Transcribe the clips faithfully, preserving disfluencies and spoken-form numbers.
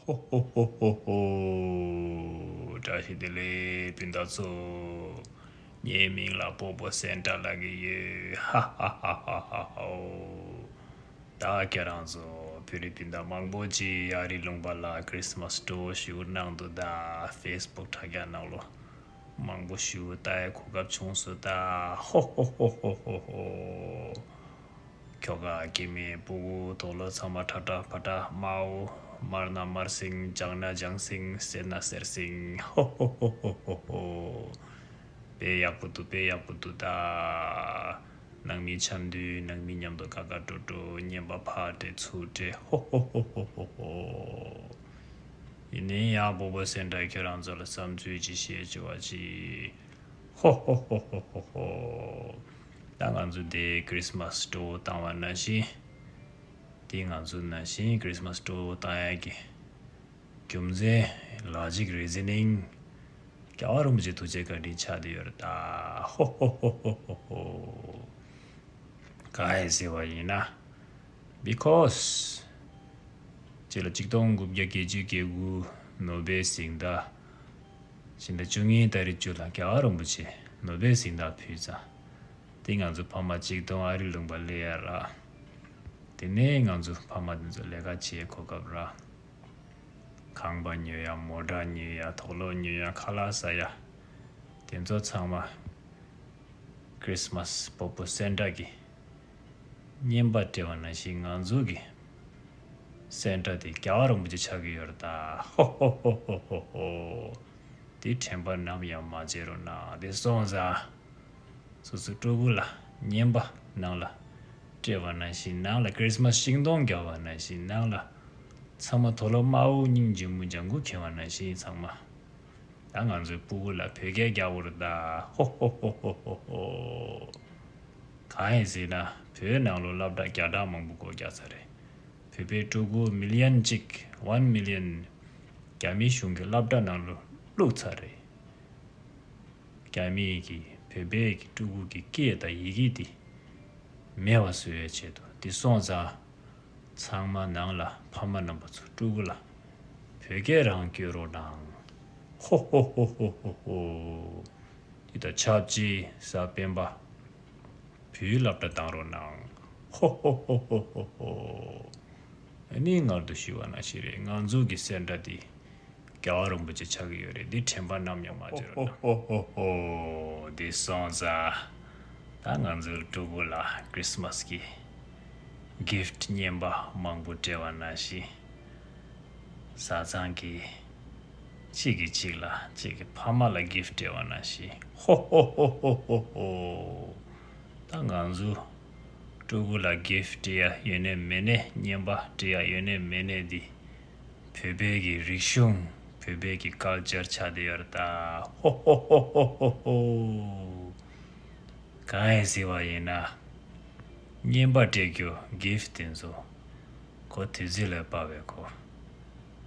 ཧོ་ཧོ་ཧོ་ཧོ་ཧོ། བཀྲ་ཤིས་བདེ་ལེགས་སྤུན་ཟླ་ཚོ། ངའི་མིང་ལ་སྤོ་བོ་སེན་ཏྲ་ལབ་ཀྱི་ཡོད། ཧ་ཧ་ཧ་ཧ་ཧ་ཧ་ཧོ། ད་ཁྱེད་རང་ཚོ་བོད་རིགས་སྤུན་ཟླ་མང་པོ་ཅིག་ཨ་རི་ལུང་པ་ལ་ཁྲིས་མ་སི་སྤྲོ་བོ་ཞུ་གནང་འདུག་ད་ཧྥེ་སི་བུག་དྲ་རྒྱ་ནང་ལོ་མང་པོ་ཞུ་ལྟ་ཡ་གོ་སྐབས་བྱུང་སོང་ད། ཧོ་ཧོ་ཧོ་ཧོ་ཧོ་ཧོ། ཁྱོ་ག་སྐྱེ་དམན་སྤུ་གུ་དོ་ལོ་ཚང་མ་ཁྲ་ཁྲ་ཕ་ཁྲ་དམར་པོ་དམར་ན་དམར་སེང་ལྗང་ན་ལྗང་སེང་སེར་ན་སེར་སེང་། ཧོ་ཧོ་ཧོ་ཧོ་ཧོ་ཧོ། དཔེ་ཡག་པོ་འདུག་དཔེ་ཡག་པོ་འདུག་ད། ནང་མི་འཆམ་དུས་ནང་མི་མཉམ་དུ་ཁ་ཁ་འགྲོ་འགྲོ་བརྙན་པ་ཕར་སྤྲད་ཚུར་སྤྲད། ཧོ་ཧོ་ཧོ་ཧོ་ཧོ་ཧོ། ཡིན་ནའི་ཡང་སྤོ་བོ་སེན་ཏྲ་ཁྱོད་རང་ཚོ་ལ་བསམ་ཚུལ་ཅིག་བཤད་བྱས་པ་ཅིག་ཧོ་ཧོ་ཧོ་ཧོ་ཧོ་ཧོ། ད་ང་ཚོ་འདི་ཁྲིས་མ་སི་སྤྲོ་བོ་བཏང་བ་ནང་བཞིན། འདི་ང་ཚོ་ནང་བཞིན་ཁྲིས་མ་སི་སྤྲོ་བོ་བཏང་ཡ་གི་རྒྱུ་མཚན་ལོ་ཇིག་རི་ཛི་ནིང་རྒྱལ་བ་རིན་པོ་ཆེ་ཐུགས་རྗེ་བཀའ་དྲིན་ཆགས་བསྡད་ཡོད་རེད་ད། ཧོ་ཧོ་ཧོ་ཧོ་ཧོ་ཧོ། གང་ཡིན་ཟེར་བ་ཡིན་ན། Because གཅིག་ལ་གཅིག་སྟོང་དགུ་བརྒྱ་བརྒྱད་ཅུ་གྱ་དགུ་ནོ་བེལ་གཟེངས་རྟགས། ཕྱི་ཟླ་བཅུ་གཉིས་ཏ་རིག་བཅུ་ལ་རྒྱལ་བ་རིན་པོ་ཆེ་ནོ་བེལ་གཟེངས་རྟགས་ཕུལ་ཙང་། དེ་ང་ཚོ་ཕ་མ་གཅིག་སྟོང་ཨ་རི་ལུང་པ་སླེབས་ཡ་ར། དེ་ནས་ང་ཚོ་ཕ་མ་དེ་ཚོ་ལས་ཀ་བྱེད་གོ་སྐབས་ར། ཁང་པ་ཉོ་ཡ་མོ་ཊ་ཉོ་ཡ་དུག་ལོག་ཉོ་ཡ་ཁ་ལག་ཟ་ཡ། དེ་ཚོ་ཚང་མ་ཁྲིས་མ་སི་སྤོ་བོ་སེན་ཏྲ་གི་བརྙན་པར་སྤྲད་པ་ནང་བཞིན་ང་ཚོ་གི་སེན་ཏྲ་དེ་རྒྱལ་བ་རིན་པོ་ཆེ་ཆགས་ཀྱི་ཡོད་རེད་ད། ཧོ་ཧོ་ཧོ་ཧོ་ཧོ་ཧོ། དེ་དྲན་པ་ནམ་ཡང་མ་བརྗེད་རོགས་གནང་། དེ་སོང་ཙང་། སོ་སོ་སྤྲུལ་སྐུ་ལ་བརྙན་པ་ནང་ལ་སྤྲད་པ་ནང་བཞིན་ནང་ལ་ཁྲིས་མ་སི་ཤིང་སྡོང་བརྒྱབ་པ་ནང་བཞིན་ནང་ལ་ཚང་མ་དུག་ལོག་དམར་པོ་སྙིང་རྗེ་མོ་ལྗང་གུ་གྱོན་པ་ནང་བཞིན་ཚང་མ། ད་ང་ཚོའི་སྤུ་གུ་ལ་བོད་སྐད་རྒྱག་དགོས་རེད་ད། ཧོ་ཧོ་ཧོ་ཧོ་ཧོ་ཧོ། གང་ཡིན་ཟེར་ན་བོད་ནང་ལོ་སློབ་གྲྭ་བརྒྱ་ཕྲག་མང་པོ་སྒོ་རྒྱག་ཚར་རེད། བོད་པའི་སྤྲུལ་སྐུ་མི་ལི་ཡན་གཅིག་ཝན་མི་ལི་ཡན་རྒྱ་མི་གཞུང་གི་སློབ་གྲྭ་ནང་ལོ་བླུགས་ཚར་རེད། རྒྱ་མི་གིས་བོད་པའི་གི་སྤྲུལ་སྐུ་གི་སྐད་དང་ཡི་གེ་འདི་མེད་པ་བཟོ་བའི་ཆེད་དུ། འདི་སོང་ཙང་། ཚང་མ་ནང་ལ་ཕ་མ་རྣམ་པ་ཚོ་སྤྲུལ་སྐུ་ལ་བོད་སྐད་རང་བསྐྱོན་རོགས་གནང་། ཧོ་ཧོ་ཧོ་ཧོ་ཧོ་ཧོ། འདི་དང་ཆབས་ཅིག་གཟའ་སྤེན་པ་བོད་ཡིག་སློབ་གྲྭ་བཏང་རོགས་གནང་། ཧོ་ཧོ་ཧོ་ཧོ་ཧོ་ཧོ། ཨ་ནི་སྔར་དུ་ཞུས་པ་ནང་བཞིན་རེད། ང་ཚོ་གི་སེ་འདྲ་འདི་རྒྱལ་བ་རིན་པོ་ཆེ་ཆགས་ཀྱི་ཡོད་རེད། འདི་དྲན་པ་ནམ་ཡང་མ་བརྗེད་རོགས་གནང་། ཧོ་ཧོ་ཧོ་ཧོ། འདི་སོང་ཙང་། ད་ང་ཚོའི་སྤྲུལ་སྐུ་ལ་ཁྲིས་མ་སི་གི་གིཕ་ཊི་རྙིང་པ་མང་པོ་སྤྲད་པ་ནང་བཞིན། བཟའ་ཚང་གིས་གཅིག་གིས་གཅིག་ལ་གཅིག་གི་ཕ་མ་ལ་གིཕ་ཊི་སྤྲད་པ་ནང་བཞིན། ཧོ་ཧོ་ཧོ་ཧོ་ཧོ་ཧོ། ད་ང་ཚོ་སྤྲུལ་སྐུ་ལ་གིཕ་ཊི་སྤྲད་ཡ་ཡོད་ནའི་མེད་ནའི་རྙིང་པ་སྤྲད་ཡ་ཡོད་ནའི་མེད་ནའི་འདི་བོད་པའི་གི་རིག་གཞུང་བོད་པའི་གི་ཀལ་ཅར་ཆགས་བསྡད་ཡོད་རེད་ད། ཧོ་ཧོ་ཧོ་ཧོ་ཧོ་ཧོ། གང་ཡིན་ཟེར་བ་ཡིན་ན། རྙིང་པ་སྤྲད་རྒྱུ་གིཕ་ཊི་དེ་ཚོ་གོ་དུས་ཚོད་ལ་བབས་པའི་གོ།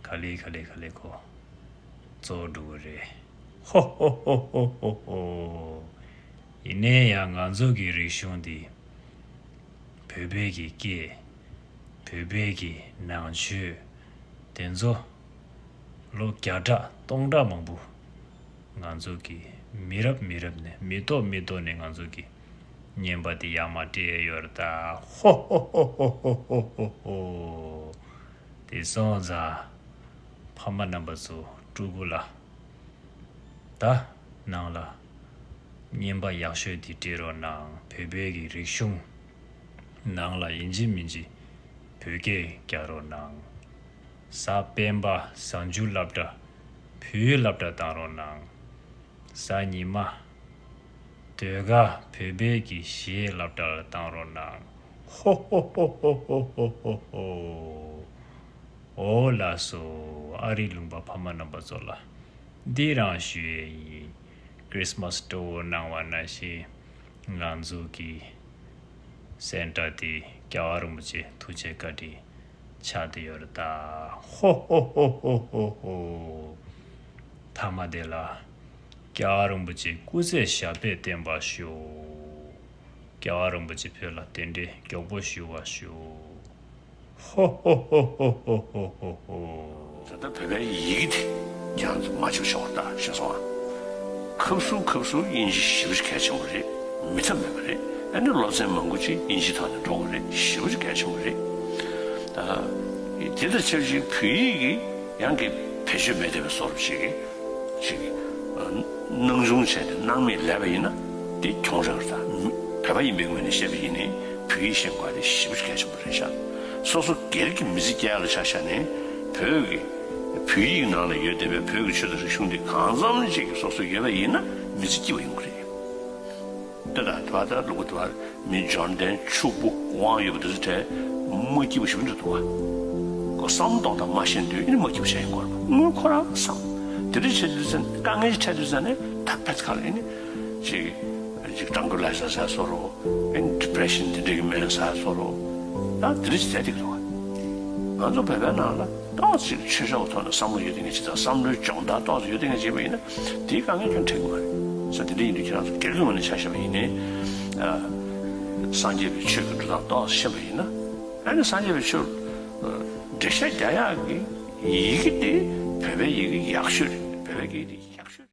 ག་ལེ་ག་ལེ་ག་ལེ་གོ། རྫོགས་འགྲོ་གི་རེད། ཧོ་ཧོ་ཧོ་ཧོ་ཧོ་ཧོ། ཡིན་ནའི་ཡང་ང་ཚོ་གི་རིག་གཞུང་འདི། བོད་པའི་གི་སྐད། བོད་པའི་གི་ནང་ཆོས། དེ་ཚོ་ལོ་བརྒྱ་ཕྲག་སྟོང་ཕྲག་མང་པོ་ང་ཚོ་གི་མི་རབས་མི་རབས་ནས་མི་ཐོག་མི་ཐོག་ནས་ང་ཚོ་གི་རྙིང་པ་དེ་ཡར་མར་སྤྲད་ཡོད་རེད་ད། ཧོ་ཧོ་ཧོ་ཧོ། དེ་སོང་ཙང་ཕ་མ་རྣམ་པ་ཚོ་སྤྲུལ་སྐུ་ལ། ད་ནང་ལ་རྙིང་པ་ཡག་ཤོས་དེ་སྤྲད་རོགས་གནང་། བོད་པའི་གི་རིག་གཞུང་ནང་ལ་ཡིན་གཅིག་མིན་གཅིག་བོད་སྐད་རྒྱག་རོགས་གནང་། གཟའ་སྤེན་པ་གཟའ་མཇུག་སློབ་གྲྭ་བོད་ཡིག་སློབ་གྲྭ་བཏང་རོགས་གནང་། གཟའ་ཉི་མ་ཟློས་གར་བོད་པའི་གི་གཞས་སློབ་གྲྭ་ལ་བཏང་རོགས་གནང་། ཧོ་ཧོ་ཧོ། འོ་ལགས་སོ། ཨ་རིའི་ལུང་པ་ཕ་མ་རྣམ་པ་ཚོ་ལ་འདི་རང་ཞུ་ཡས་ཡིན། ཁྲིས་མ་སི་སྤྲོ་བོ་གནང་བ་ནང་བཞིན་ང་ཚོ་གི་སེ་འདྲ་དེ་རྒྱལ་བ་རིན་པོ་ཆེ་ཐུགས་རྗེ་བཀའ་དྲིན་ཆགས་བསྡད་ཡོད་རེད་ད། ཧོ་ཧོ་ཧོ། མཐའ་མ་དེ་ལ་རྒྱལ་བ་རིན་པོ་ཆེ་སྐུ་ཚེ་ཞབས་པད་བརྟན་པར་ཤོག། རྒྱལ་བ་རིན་པོ་ཆེ་བོད་ལ་གདན་འདྲེན་མགྱོགས་པོ་ཞུ་བར་ཤོག། ཧོ་ཧོ་ཧོ་ཧོ། ད་ལྟ་བོད་པའི་ཡི་གེ་དེ་ཀྱང་མ་བརྗེད་ཆོག་ད་ཤེས་སོང་ཨ། ཁབ་སུ་ཁབ་སུ་དབྱིན་ཇི་ཞེ་པོ་ཅིག་གལ་ཆེན་པོ་རེད། མི་ཐབས་མེད་པ་རེད། ཨ་ནི་སློབ་ཚན་མང་པོ་ཅིག་དབྱིན་ཇིའི་ཐོག་ནས་འགྲོ་དགོས་རེད། ཞེ་པོ་ཅིག་གལ་ཆེན་པོ་རེད། ད་དེ་དང་ཆབས་ཅིག་བོད་ཡིག་གི་ཡང་གི་བེད་སྤྱོད་མེད་བསྡད་པའི་བཟོ་འདྲ་ཅིག་གི་ཅིག་སྣང་ཆུང་བྱས་ཏེ་སྣང་མེད་ལས་པ་ཡིན་ན་དེ་གྱོང་རེད་བ། ད་བོད་པ་ཡིན་པའི་ངོས་ནས་བཤད་པ་ཡིན་ནའི་བོད་ཡིག་ཤེས་དགོས་པ་དེ་ཞེ་པོ་ཅིག་གལ་ཆེན་པོ་རེད་ཤག། སོ་སོ་སྒེར་གྱི་མི་ཚེ་སྐྱེལ་ཡག་ལ་ཆ་བཞག་ནས་བོད་ཀྱི་བོད་ཡིག་ནང་ལ་ཡོད་བསྡད་པའི་བོད་ཀྱི་ཆོས་དང་རིག་གཞུང་འདི་གང་འཚམ་ཅིག་སོ་སོ་ཡོད་པ་ཡིན་ན་མི་ཚེ་སྐྱིད་པ་ཡོང་གི་རེད། དེ་དང་དེ་བར་ད་ལུག་པ་དེ་བར་མི་འབྱོར་ལྡན་ཕྱུག་པོ་དབང་ཡོད་པ་དེ་ཚོ་གྲས་མ་སྐྱིད་པོ་ཞིག་འགྲོ་འདུག་ག། ཁོ་བསམ་བློ་གཏོང་སྟངས་མ་ཤེས་དུས་ཨ་ནི་མ་སྐྱིད་པོ་བྱས་ཡོང་གི་རེད་པ། དངུལ་ཁོ་རང་བསམ། དེ་འདྲ་བྱེད་དུས་ཙང་དཀའ་ངལ་ཅིག་འཕྲད་དུས་ཙང་ནས་ད་ཕེད་ཁ་ལ་ཨ་ནི་ཅིག་ཅིག་ཀྲང་ཀུ་ལའི་ཛར་ཟ་སོ་རོ། ཨ་ནི་ཌི་པི་རེ་ཤན་དེ་འདྲ་གི་སྨན་ཟ་སོ་རོ། ད་དེ་འདྲ་ཅིག་བྱས་བསྡད་ཀྱི་འདུག་ག། ང་ཚོ་བོད་པའི་ནང་ལ་ཏོག་ཙམ་ཆོས་ཕྱོགས་ཐོག་ནས་བསམ་བློ་ཡོད་མཁན་ཅིག་དང་བསམ་བློའི་སྦྱོང་བརྡར་ཏོག་ཙམ་ཡོད་མཁན་ཅིག་ཡིན་པ་ཡིན་ན་དེའི་དཀའ་ངལ་ཁྱོན་འཕྲད་ཀྱི་མ་རེད། ས་དེ་འདྲ་ཡིན་དུས་ཁྱེད་རང་ཚོ་སྒེར་གྱི་ངོས་ནས་ཆ་བཞག་པ་ཡིན་ནའི། ཨ། སངས་རྒྱས་པའི་ཆོས་ཀྱི་འགྲོ་སྟངས་ཏོག་ཙམ་ཤེས་པ་ཡིན་ན། ཨ་ནི་སངས་རྒྱས་པའི་ཆོས། ཨ། འགྲེལ་བཤད་རྒྱག་ཡག་གི་ཡི་གེ་དེ་བོད་པའི་ཡི་གེ་ཡག་ཤོས་རེད། བོད་པའི་ཡི་གེ་དེ་ཡག་ཤོས་རེད།